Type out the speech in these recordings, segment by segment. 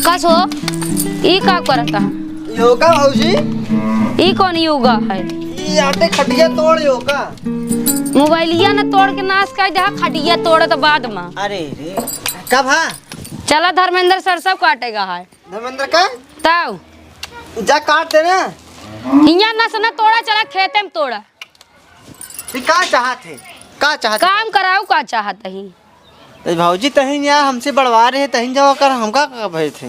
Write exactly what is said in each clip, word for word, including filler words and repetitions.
कस हो, ई का करता? योगा भौजी। ई कौन योगा है? ई आटे खटिया तोड़ योगा। मोबाइलिया न तोड़ के नाश कर दे, खटिया तोड़त बाद में। अरे रे, कब हा? चला धर्मेंद्र सरसों काटेगा है। धर्मेंद्र का? तब। जा काट दे ना। हियाँ नस न तोड़ा, चला खेते में तोड़ा। ई का चाहत है? का चाहत है? काम कराऊ का चाहत ही? ए भौजी, तहिन या हमसे बड़वा रहे, तहिन जावा कर, हमका का भेज थे?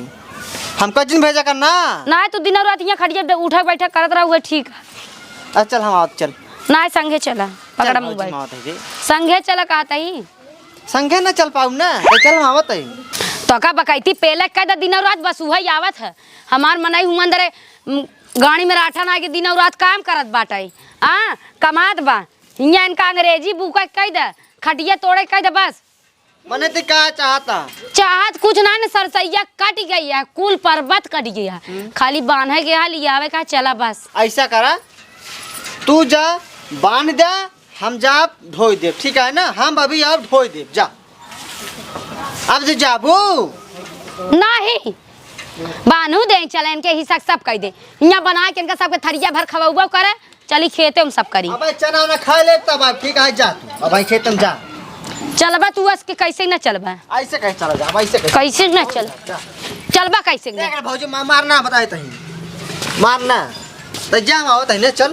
हमका जिन भेजा कर ना। ना, तू दिन रात हियाँ खटिया दे, उठक बैठक करत रहा, उहे ठीक है। अच्छा, चल, हम आवत, चल। ना, संगे चला, चल पकड़ा भौजी, मोबाइल। हम आवत है जी। संगे चला कहत ही। संगे ना चल पाऊ ना, तो चल, हम आवत है। तो का बकैती पहले कह दे, दिन रात बस उहे आवत है। हमार मनई हुआ अंदर, उम, गाड़ी में राठा ना के दिन रात काम करत बाटे। हाँ, कमात बा। हियाँ इनका अंग्रेजी बुक कह दे, खटिया तोड़े कह दे बस। मने ते का चाहता? चाहत कुछ ना, न सरसैया कट गई है, कुल पर्वत कट गया है। हम्म। खाली बांधे के है, लियावे का, चला बस। ऐसा करा, तू जा, बांध दे, हम जा धोई देब, ठीक है ना? हम अभी अब धोई देब, जा। अब जे जाबू? नहीं, बान्हू दे, चले इनके हिस्सा सब कह दे। हियाँ बना के इनका सबके थरिया भर खवउबो करे, चली खेते में सब करी। अब चना ना खा ले तब, अब ठीक है, जा तू, अब खेते में जा। चलबा तू अस के कैसे न चलबा? ऐसे कैसे चला जा, अब ऐसे कैसे? कैसे न चल? जा। चलबा कैसे न? देख रे भौजी, मा-, मारना बताए तही, मारना। तो जा, हम आवत है ने, चल।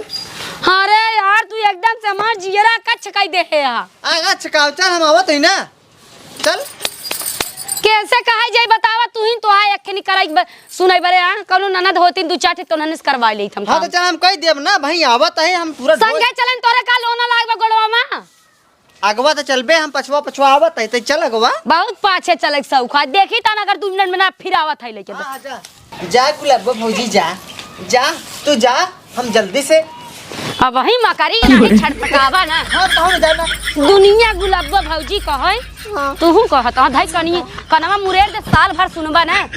अरे यार, तू एकदम से हमार जियरा कच्छ कई दे है यहाँ। आ, अच्छा, का, चल, हम आवत है ना। चल। कैसे कहा जाए बतावा, तू ही तो आ एक खनी कराई ब-, सुनाई बरे, आ, कौनो ननद होती दू चार ठे तो ननद से करवा लेत हम हाँ, काम। तो चल, हम कह देब ना भाई, आवत है, हम पूरा ढोल संगे चलन तोरे का लोना लागबा गोड़वा मा। अगवा तो चलबे, हम पछवा, पछवा आवत है, तो चल अगवा। बहुत पाछे चले के शौक है, देखी ता ना अगर दू मिनट में ना फिर आवत है लेके तो। हाँ, जा। जा गुलाबो भौजी, जा, जा, तू जा, हम जल्दी से। अब वही मकरी नहीं छटपटावा ना। हाँ, तो हम जाना। दुनिया गुलाबो भौजी कहे, हाँ। तूहू कहत, हाँ, धाई कनी, कनवा मुरेर दे, साल भर सुनबा ना।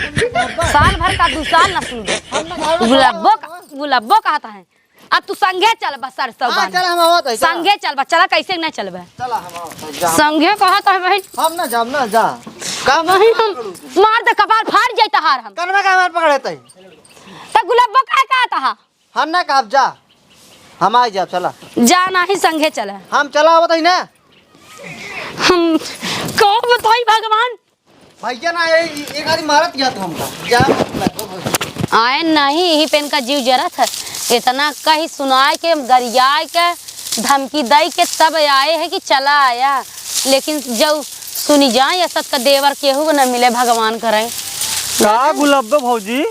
साल भर का दू साल ना सुनबे। हम ना खावा गुलाबो खावा। का, गुलाबो कहत है। अब तू संगे चलबा सरसों हाँ, बांध। चल, हम आवत है, चल। संगे चलबा, चला कैसे ना चलबा? चला, हम आवत है, जा। संगे कहत है बहिन। हम ना जाब ना, जा। का वही हम मार दे कपाल फाड़ जाई तहार हम। कनवा का हमार पकड़े तई? त गुलाबो का कहत हा? हम ना कहब, जा। हम आई जाब, चला। जा नाही संगे चला। हम चला आवत है ना। हम का बताई भगवान? भैया ना, ए-, ए-, एक आदमी मारत गया तू हमका। जा, आए नहीं, यही पे इनका जीव जरत है। इतना कही सुनाए के, गरियाए के, धमकी दई के तब आए है कि चला आया। लेकिन जब सुनी जाए, असत का देवर केहू न मिले, भगवान करे। का गुलाबो भौजी,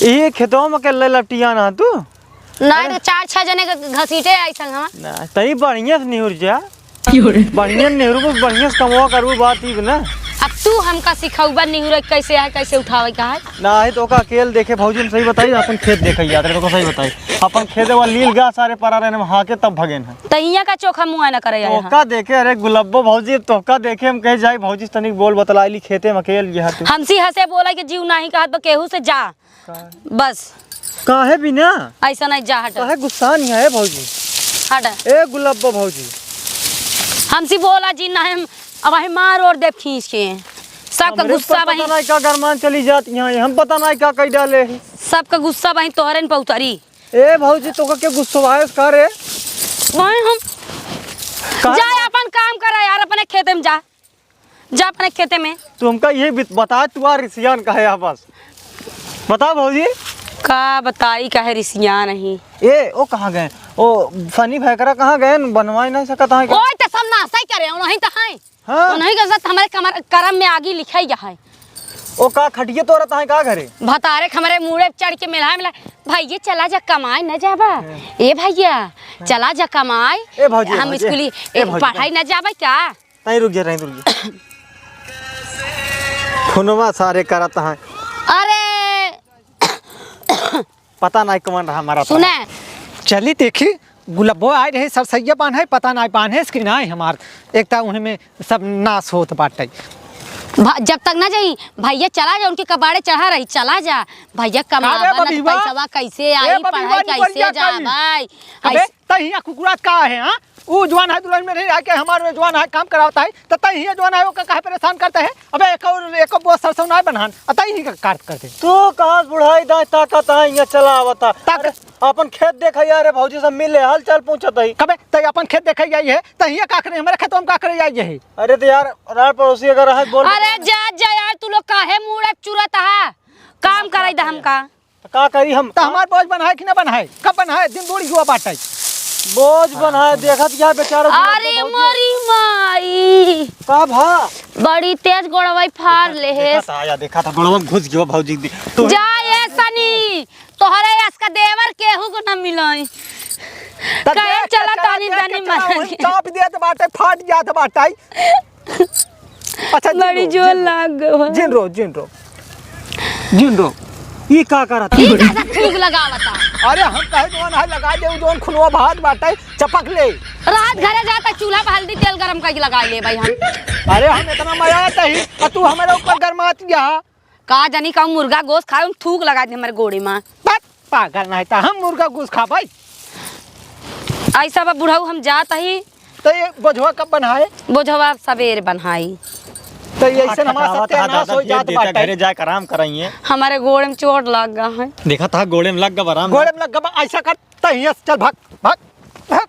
ये खेतवा में अकेले लपटिया ना तू? ना अरे। तो चार छह जने के घसीटे आई संगवा। ना, तई बढ़िया से निहुर जा। बढ़िया नेहरू को बढ़िया से कमवा करबू, बात ई ना। अब तू हमका सिखौबा निहुरे कैसे है, कैसे उठावे का है? ना है तो ओका अकेल देखे भौजी, हम सही बताई, अपन खेत देखे याद रहे, तो सही बताई, अपन खेत वाला लील गा सारे परा रहे, हम हाके तब भगेन है। त हियां का चोखा मुआ न करे आए हैं। तोका देखे, अरे गुलब्बो भौजी, तोका देखे हम कहे जाई भौजी तनिक बोल बतलाई ली, खेते में अकेल ये तू। हमसी हंसे बोला कि जीव नाही कहत बा केहू से जा। का? बस। काहे बिना? ऐसा नहीं, जा हट। काहे गुस्सा नहीं है भौजी? हट। ए गुलाबो भौजी। हमसे बोला जी ना, हम अब वही मार और देब खींच के। सबका हमरे गुस्सा ऊपर वही। पता नहीं का गरमान चली जात यहाँ, हम पता नहीं का कई डाले। सबका गुस्सा वही तोहरे न पउतरी। ए भौजी, तोका के गुस्सा आयस का रे? वही हम का? जा अपन काम करा यार, अपने खेते में जा। जा अपने खेते में। तू हमका ये बित-, बता, तू आ रिसियान काहे आ बस? बता भौजी। का बताई, काहे रिसियान ही? ए, ओ कहाँ गए? ओ सनी भैकरा कहाँ गए? बनवाई नहीं सकत है क्या? ओए, ते सब नासा ही करे, उन्हीं तो हैं। हाँ। उन्हीं के साथ हमारे कमर, करम में आगी लिखाई गया है। ओ का खटिए तोरत है का घरे? भतारे के हमारे मुड़े चढ़ के मिला मिला, "भैया चला जा कमाए न जाबा। हाँ। ए भैया, हाँ। चला जा कमाए। ए भौजी, हम भौजी। स्कूली, ए ए, भौजी, पढ़ाई भौजी। न जाबे का?" तहीं रुक जा, तहीं रुक जा। फोनवा सारे करत हैं। अरे। पता नहीं कौन रहा हमारा सुने। पता। चली देखी, गुलब्बो आए रहे, सब सैया बांधे, पता नहीं बांधे कि नहीं हमार। एक ता उन्हीं में सब नाश होत बाटे। भ-, जब तक ना जाई, भैया चला जा, उनके कबाड़े चढ़ा रही, चला जा। भैया कमावा ना, बबीवा? पैसवा कैसे ए आई, बबीवा, पढ़ाई कैसे जाबाई? अबे, ऐस- तहिया कुकुरात का है, हाँ? ऊ जवान है दुल्हन में रही, आके हमार जवान है काम करावत है, त तई ही जवान है ओका काहे परेशान करत है? अबे एक और, एक बोझ सरसों ना बन्हान, अतई ही का काट करते। तू कहाँ बुढ़ाई दाई ताकत है, यहाँ चला आवता। ताक- अरे, अपन खेत देखा यार, भौजी सब मिले, हाल चाल पूछत है। कबे तई अपन खेत देखा आई है, त हियाँ का करे, हमारे खेतवा में का करे आई है? अरे तो यार, राड़ पड़ोसी अगर है, बोल। अरे जा, जा यार, तू लोग काहे मूड़ा चुरत हा? काम कराई दा हमका। तो का करी हम? तो हमार बोझ बन्हाए कि ना बन्हाए? कब बन्हाए? दिन बूढ़ युवा बाटे। बोझ बन्हाए, देखत क्या बेचारा बुढ़ा अरे भौजी। मोरी माई। का भा? बड़ी तेज गोड़वई फाड़ ले हे। देखा था, आया, देखा था, गोड़वा में घुस गयो भौजी दी। तू जा ए सनी, तोहरे यस का देवर केहू को ना मिलाई। तब कहे देख के चला चला, तानी देख के तानी चला, मार वही के। चाप देत बाटे, फाट जात बाटे। अच्छा, जिन बड़ी रो, जोर जिन रो, लाग गवा। जिन रो, जिन रो। जिन रो। ई का करत ई है? कैसा थूक लगावता? अरे हम कहे जौन है लगा दे, जौन खुनवा भात बाटे, चपक ले। रात घरे जाता चूल्हा पे हल्दी तेल गरम करके लगा ले भाई हम। अरे हम इतना मजा आता ही, और तू हमारे ऊपर गरमात गया। का जानी का मुर्गा गोश्त खाए, थूक लगा दे हमारे गोड़े में। बस। पागल नहीं था, हम मुर्गा गोश्त खाबै। ऐसा बा बुढ़ऊ, हम जात ही। तो ये बोझवा कब बन्हाए? बोझवा सवेर बन्हाई। तो ये ऐसे हमारा सत्यानाश हो जात बाटे। घरे जाके आराम कराइए। हमारे गोड़े में चोट लग गया है। देखा था गोड़े में लग गया आराम। गोड़े में लग गया, ऐसा कर, तो हियाँ से चल, भाग, भाग, भाग।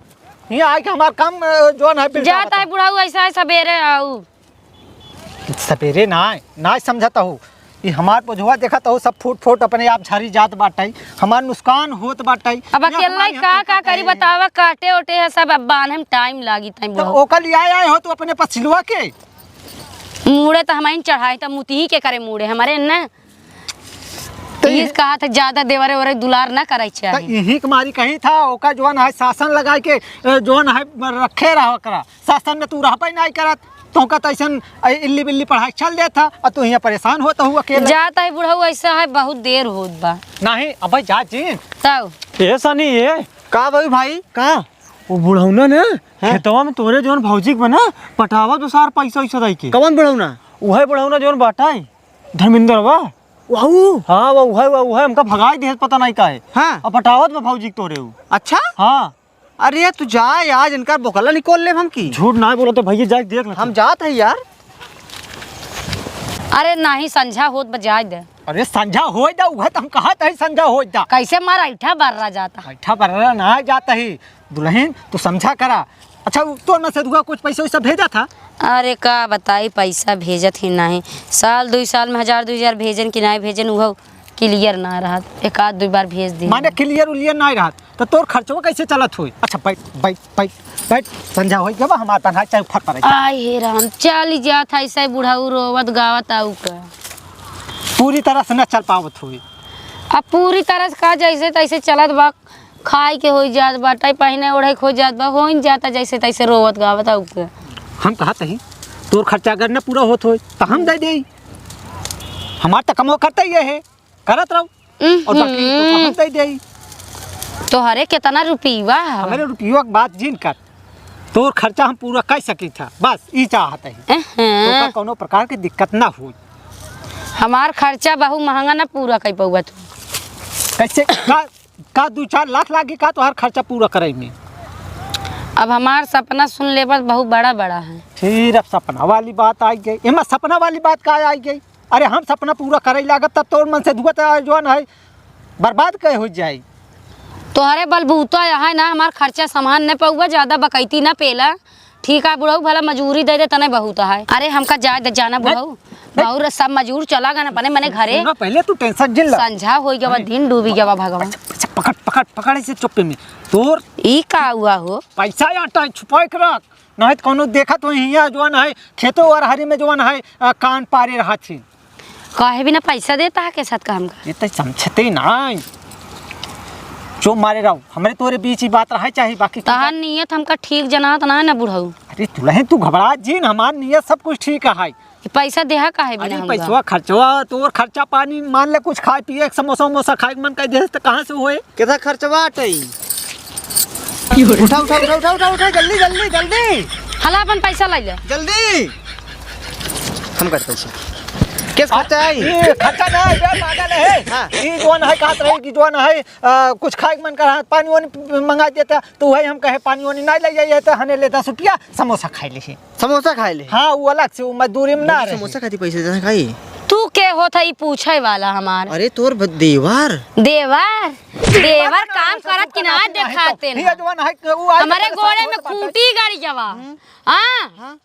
हियाँ आके हमार काम, अ, जौन है, बिगड़ावत जाता है। बुढ़ऊ, ऐसा है, सवेरे आऊ। सवेरे ना, ना समझता हो। ई हमार बोझवा देखत हो, सब फूट फूट अपने आप झरी जात बाटे, हमार नुकसान होत बाटे। अब ये अकेला हमार ही यहाँ का, का करी बतावा, काटे ओटे है सब, अब बांधे में टाइम लागी ताई तो बुढ़ऊ। ओकर लिए आए, आए हो तू अपने पछिलवा के? मूड़े तो हमारे चढ़ाए, तो मुतही के करे मूड़े हमारे न। तो इस ये कहा था ज्यादा देवरे ओरे दुलार ना करे तो चाहे। यही के मारी कही था, ओका जौन है शासन लगाए के, अ, जौन है रखे रहा ओकरा। शासन में तू रहबे नहीं करत, तोहका तो ऐसन, ए, इल्ली बिल्ली पढ़ाई चल देत था, और तू हियाँ परेशान होत हूँ अकेले। जात है बुढ़ऊ, ऐसा है, बहुत देर होत बा। नहीं, अबे जा जिन। तब। ए सनी, ए। का भाई, भाई? का? वो बुढ़ौना ने हाँ? खेतवा में तोरे जौन भौजी के बना पटावा दो सार पैसा वैसा दे के। कौन बुढ़ौना? उहे बुढ़ौना जौन बाटा है, धर्मेंद्रवा। वहू? हाँ, वो उहे, वो उहे, हमका भगाई दे, पता नहीं काहे। हाँ। अब पटावत बा भौजी के तोरे उ। अच्छा? हाँ। अरे तू जा यार, इनका बोकला निकोल लेब हम की। झूठ ना बोलो तो भैया, जाके देख ले। हम जात है यार। अरे नाही, संझा होत बा, जाए दे। अरे संझा होई दा, उहे तो हम कहत है संझा होई दा। कैसे मार ऐठा बर्रा जाता? ऐठा बर्रा ना जाता ही, दुल्हन तू समझा करा। अच्छा, उ तोर में से दुआ कुछ पैसा वैसा भेजा था? अरे का बताई, पैसा भेजत ही नाही। साल दुई साल में हजार दुई हजार भेजन कि नाही भेजन, उहो clear ना रहत, एक आध दुई बार भेज दी। माने clear उलियर ना रहत, तो तोर खर्चवा कैसे चलत होई? अच्छा, बैठ, बैठ, बैठ, बैठ, संझा होई गवा, हमार तनहा चाहे फट पड़े। आई हे राम, चल जात है ऐसे बुढ़ऊ रोवत गावत आऊ का। पूरी तरह से न चल पावत होई। अब पूरी तरह से का, जैसे तैसे चलत बा, खाए के होई जात बाटे, पहने ओढ़े के हो जात बा, होइन जाता जैसे तैसे रोवत गावत आऊ के। हम कहत हई, तोर खर्चा अगर न पूरा होत होई, त हम दे देई। हमार त कमवा करते ही है, करत रहो। और बाकी तो हम उहुं। दे देई। तोहरे केतना रुपीवा हवे? हमरे रुपीवा के बात जिन कर, तोर खर्चा हम पूरा कर सकी था, बस ई चाहत है। उहुं। तोका कौनो प्रकार के दिक्कत ना होई। हमार खर्चा बहु महंगा ना पूरा कर पउबा तू। कैसे? का का दू चार लाख लागी का तोहार खर्चा पूरा करे में? अब हमार सपना सुन लेबा, बहुत बड़ा बड़ा है। फिर अब सपना वाली बात आई गई। एमा सपना वाली बात का आई गई? अरे हम सपना पूरा करे लागब तब तोर मन से दुआ तो जौन है बर्बाद कहे हो जाई। तोहरे बलबूता है ना, हमार खर्चा सामान न पउबा, ज्यादा बकैती न पेला। ठीक है बुढ़ऊ, भला मजूरी दे दे तने बहुत है। अरे हमका जाए दे जाना बुढ़ऊ। नहीं। और सब मजूर चला गन अपने मने घरे। सुना, पहले तू tension जिन ला। संझा होई गवा, अरे, दिन डूबी गवा भगवान। अच्छा, अच्छा, पकड़, पकड़, पकड़ इसे चुप्पे में। तोर ई का हुआ हो? पैसा या टाइम छुपाए के रख, नहीं तो कौनो देखत हो हियाँ जौन है, खेतो अरहरी में जौन है, अ, कान पारे रहत ही। काहे बिना पैसा देता है के साथ का हमका? ये तो समझते नहीं। जो मारे रहो, हमरे तोरे बीच ही बात रहे चाहे बाकी की तहार बात। नियत हमका ठीक जनात ना है ना बुढ़ऊ। अरे दुल्हन, तू घबरा जिन, हमार नियत सब कुछ ठीक है। ये पैसा देहा काहे बिना अरे हमका? पैसवा खर्चवा, तोर खर्चा पानी, मान ले कुछ खाए पिए, एक समोसा वमोसा खाए के मन कर दे, तो कहाँ से होए? केथा खर्चवा अटई? उठा, उठा, उठा, जल्दी, जल्दी, जल्दी। हला अपन पैसा लाई ले। जल्दी। हम कर पैसा। केस खर्चा है? ई खर्चा ना है, बे पागल है। हाँ। ई जौन है, कहत रही कि जौन है, अ, कुछ खाए के मन करा, पानी वानी मंगा देता, तो वही हम कहे, पानी वानी नहीं ले जाइए, तो हने ले दस रुपया, समोसा खाए ले। समोसा खाए ले? हाँ, वो अलग से, वो मजदूरी में ना रहे। समोसा खाती पैसे देता खाई। तू के होत है ई पूछे वाला हमार? अरे, तोर ब-, देवर। देवर? देवर काम करत कि ना देखाते ना। ये जौन है, वो आज हमरे गोड़े में खूंटी गड़ गवा। हम्म। हाँ? हाँ।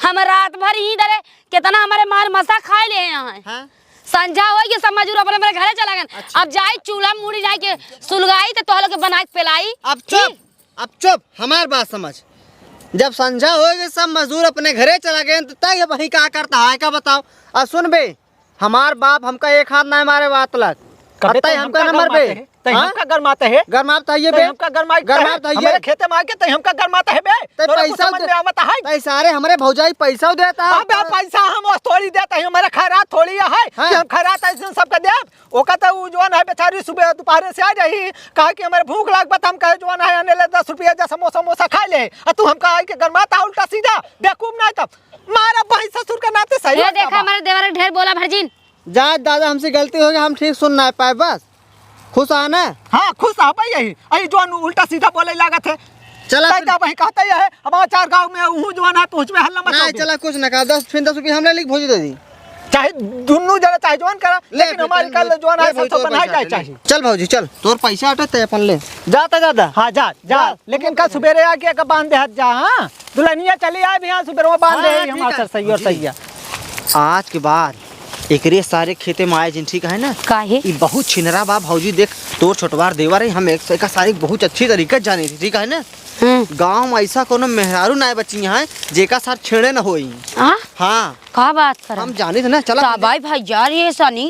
हम रात भर ही धरे, कितना हमरे माल मसा खाए ले हैं। हाँ। संझा होइ गए, सब मजूर अपने अपने घरे चला गए। अच्छा। अब जाई चूल्हा मुड़ी जाए के सुलगाई, तो तोहलो के बना के पिलाई। अब चुप, अब चुप, हमार बात समझ। जब संझा होइ गए, सब मजदूर अपने घरे चला गए, तो तय वहीं का करता है, का बताओ? अब सुन बे, हमार बाप हमका एक हाथ ना मारे बात लग। कबे अतः तै हमका हमका ना मरबे। गरमाते है? तै हाँ? हमका गरमाते है? गरमात है ये तै बे? हमका गरमाई गरमात है ये? हमारे खेते में आके तै हमका गरमाते है बे? तै तोरा कुछ पैसा समझ दे-, में आवत है? तै सारे हमरे भौजाई पैसा देता है। अबे पैसा हम थोड़ी देते हैं, हमारे खैरात थोड़ी है हाँ। कि हम खैरात ऐसे सबका देब। ओका तो उ जौन है बेचारी सुबह दोपहर से आ जाई, कहा कि हमारे भूख लाग बा, तो हम कहे जौन है आने ले दस रुपया जा समोसा मोसा खा ले, आ तू हमका आई के गरमाता उल्टा सीधा बेवकूफ ना तब। मारा भाई ससुर का नाते सही ये होता देखा बा। हमारे देवर ढेर बोला भर्जिन। जा दादा, हमसे गलती हो गई, हम ठीक सुन ना पाए, बस खुश आ ना। हाँ, खुश आ भाई यही। अरे जौन उल्टा सीधा बोले लागत है। चला तै फिर। जा भाई कहता ही है, हमारे चार गांव में हूँ जौन है, पहुँच में हल्ला मचा नहीं, दे। चला कुछ ना कहा, दस, फिर दस रुपये हम ले लिख भौजी दे दी। चाहे दुन्नू जने चाहे जौन करा, ले लेकिन फिर हमारी चल कल भौजी, जौन ले है भौजी, सब तो तोर बनाई पैसा जाए ले। चाहिए। चल भौजी, चल, तोर पैसा हटे, तै अपन ले। जाता दादा। हाँ, जा, जा। जा। लेकिन कल सुबेरे आके एक बांध दे हाथ जा, हाँ? दुल्हनिया चली आए भी, हाँ, सुबेरे बांध हाँ, दे, हाँ, हम ठीक है। सही और भौजी। सही है। आज के बाद एकरे सारे खेते में आए जिन, ठीक है ना? काहे? ई बहुत छिनरा बा भौजी, देख तोर छोटवार देवर है, हम एक, एका सारे बहुत अच्छी तरीके से जाने थी, ठीक है ना? हम्म। गाँव में ऐसा कोनो मेहरारू ना बची है जेका साथ छेड़े न होई। हाँ? हाँ। का बात कर? हम जाने थे ना, चला। भाई भाई यार, ये सनी